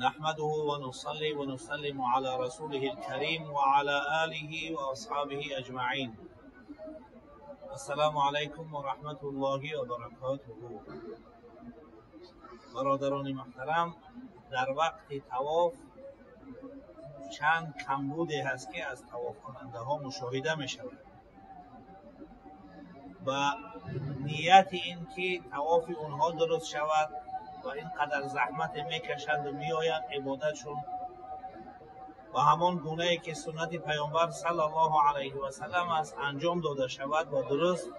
نحمده ونصلي ونسلم على رسوله الكريم وعلى آله وأصحابه أجمعين. السلام علیکم و رحمت الله و برکاته. برادران محترم، در وقت طواف چند کمبودی هست که از طواف کننده ها مشاهده می شود. با نیت این که طواف اونها درست شود و اینقدر زحمت میکشند و میآیند عبادتشون و همان گونه ای که سنت پیامبر صلی الله علیه و سلم است انجام داده شود و درست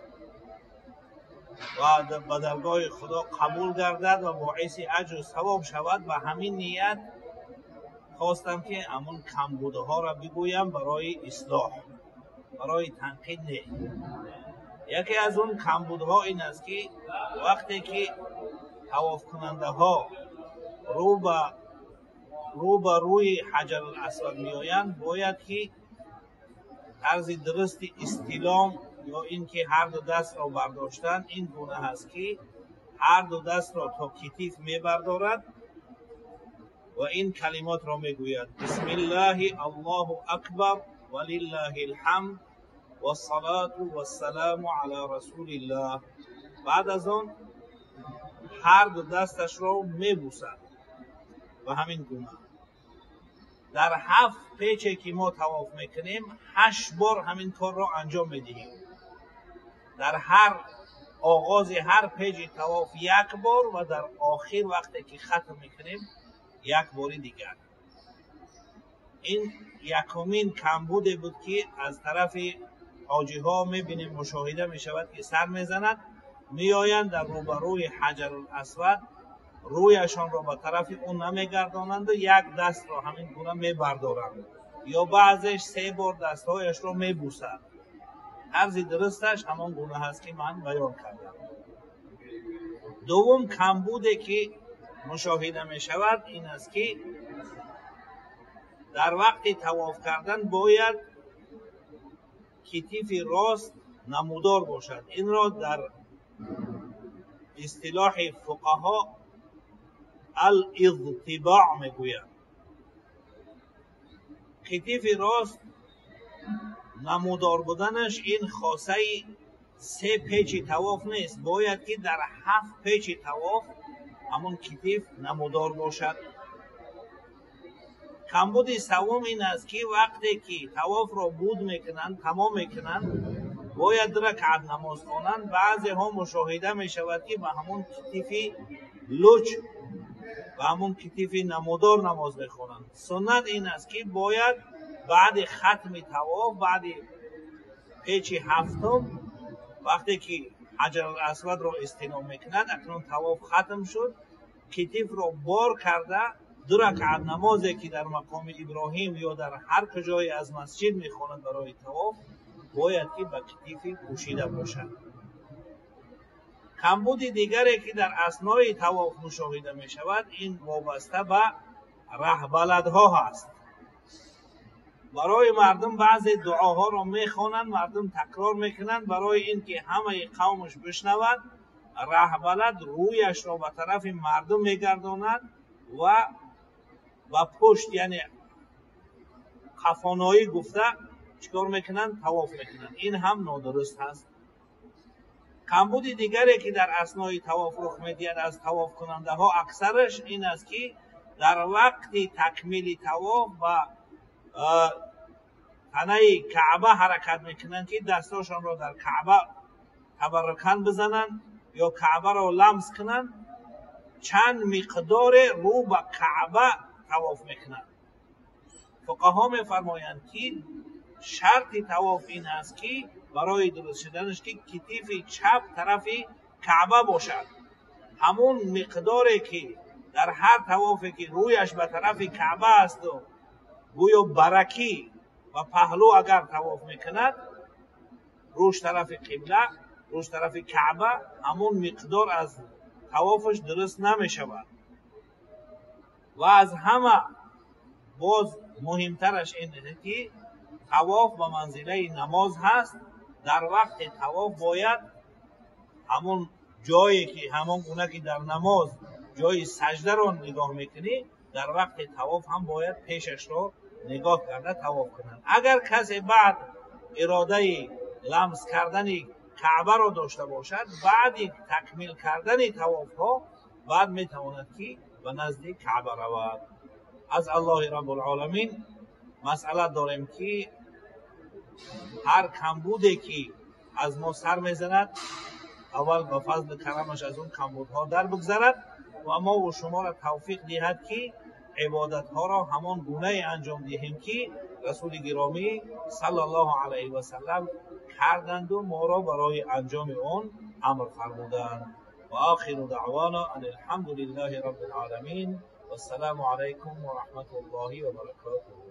و به درگاه خدا قبول گردد و باعث اجر و ثواب شود. و همین نیت خواستم که همون کمبودها را بگویم برای اصلاح، برای تنقید نه. یکی از اون کمبودها این است که وقتی که طواف کننده ها رو به روی حجر الاسود میآیند، باید که طرز درست استلام یا اینکه هر دو دست را برداشتن این گونه هست که هر دو دست را تا کتیف میبردارد و این کلمات را میگوید: بسم الله الله اکبر ولله الحمد والصلاة والسلام علی رسول الله. بعد از آن هر دو دستش را میبوسد و همین گونه در 7 پیچه که ما طواف میکنیم 8 بار همین کار را انجام میدهیم. در هر آغاز هر پیچ طواف 1 بار و در آخر وقتی که ختم میکنیم 1 بار دیگر. این یکمین کمبود بود که از طرف حاجی ها میبینیم مشاهده میشود که سر میزند، میآیند در روبروی حجر الاسود رویشان را به طرف اون نمیگردانند و یک دست را همین گونه میبردارند یا بعضش 3 بار دستهایش را میبوسد. طرز درستش همان گونه هست که من بیان کردم. دوم کمبودی که مشاهده میشود این است که در وقت طواف کردن باید کتیف راست نمودار باشد. این را در اصطلاح فقها الاضطباع میگویند. کتیف راست نمودار بودنش این خاصه 3 پیچ طواف نیست، باید که در 7 پیچ طواف همون کتیف نمودار باشد. کمبود سوم این است که وقتی که طواف را بود میکنند، تمام میکنند، باید رکعت نماز خوانند. بعضی ها مشاهده می شود که به همون کتیف لوچ و همون کتیف نمودار نماز میخوانند. سنت این است که باید بعد ختم طواف، بعد پیچ 7 وقتی که حجر الاسود را استلام میکند، اکنون طواف ختم شد، کتیف را بار کرده 2 رکعت نمازی که در مقام ابراهیم یا در هر کجای از مسجد میخواند برای طواف، باید که به کتیف پوشیده باشد. کمبود دیگری که در اثنای طواف مشاهده می شود این وابسته به رهبلدها هست. برای مردم بعضی دعاها را میخوانند، مردم تکرار میکنند، برای اینکه همه قومش بشنود رهبلد رویش را به طرف مردم میگرداند و به پشت، یعنی قفانایی گفته چیکار میکنند؟ طواف میکنند. این هم نادرست هست. کمبود دیگری که در اثنای طواف رخ میدهد از طواف کننده ها اکثرش این است که در وقت تکمیل طواف و تنه کعبه حرکت میکنند که دستاشان را در کعبه تبرکن بزنند یا کعبه را لمس کنند، چند مقدار رو به کعبه طواف میکنند. فقها میفرمایند که شرط طواف این است که برای درست شدنش که کتیف چپ طرف کعبه باشد. همون مقداری که در هر طوافی که رویش به طرف کعبه است و گویا برکی و پهلو اگر طواف میکند، روش طرف قبله، روش طرف کعبه، همون مقدار از طوافش درست نمیشود. و از همه باز مهمترش اینه که طواف به منزله نماز هست. در وقت طواف باید همون جایی که همان گونه که در نماز ҷои саҷдаро нигоҳ мекунӣ, дар вақти тавоф ҳам бояд пешашро нигоҳ карда тавоф кунанд. Агар касе баъд иродаи ламс кардани Каъбаро дошта бошад, баъди такмил кардани тавофҳо баъд метавонад ки ба назди Каъба равад. Аз Аллоҳи Раббулъоламин масъала дорем ки ҳар камбуде ки аз мо сар мезанад, аввал ба фазли карамаш аз он камбудҳо дар бигзарад ва мову шуморо тавфиқ диҳад ки ибодатҳоро ҳамон гунае анҷом диҳем ки расули гиромӣ саллаллоҳу алайҳи васаллам карданду моро барои анҷоми он амр фармуданд. Ва охиру даъвона ан алҳамду лиллаҳи роббил оламин. Вассалому алайкум ва раҳматуллоҳи ва баракотуҳ.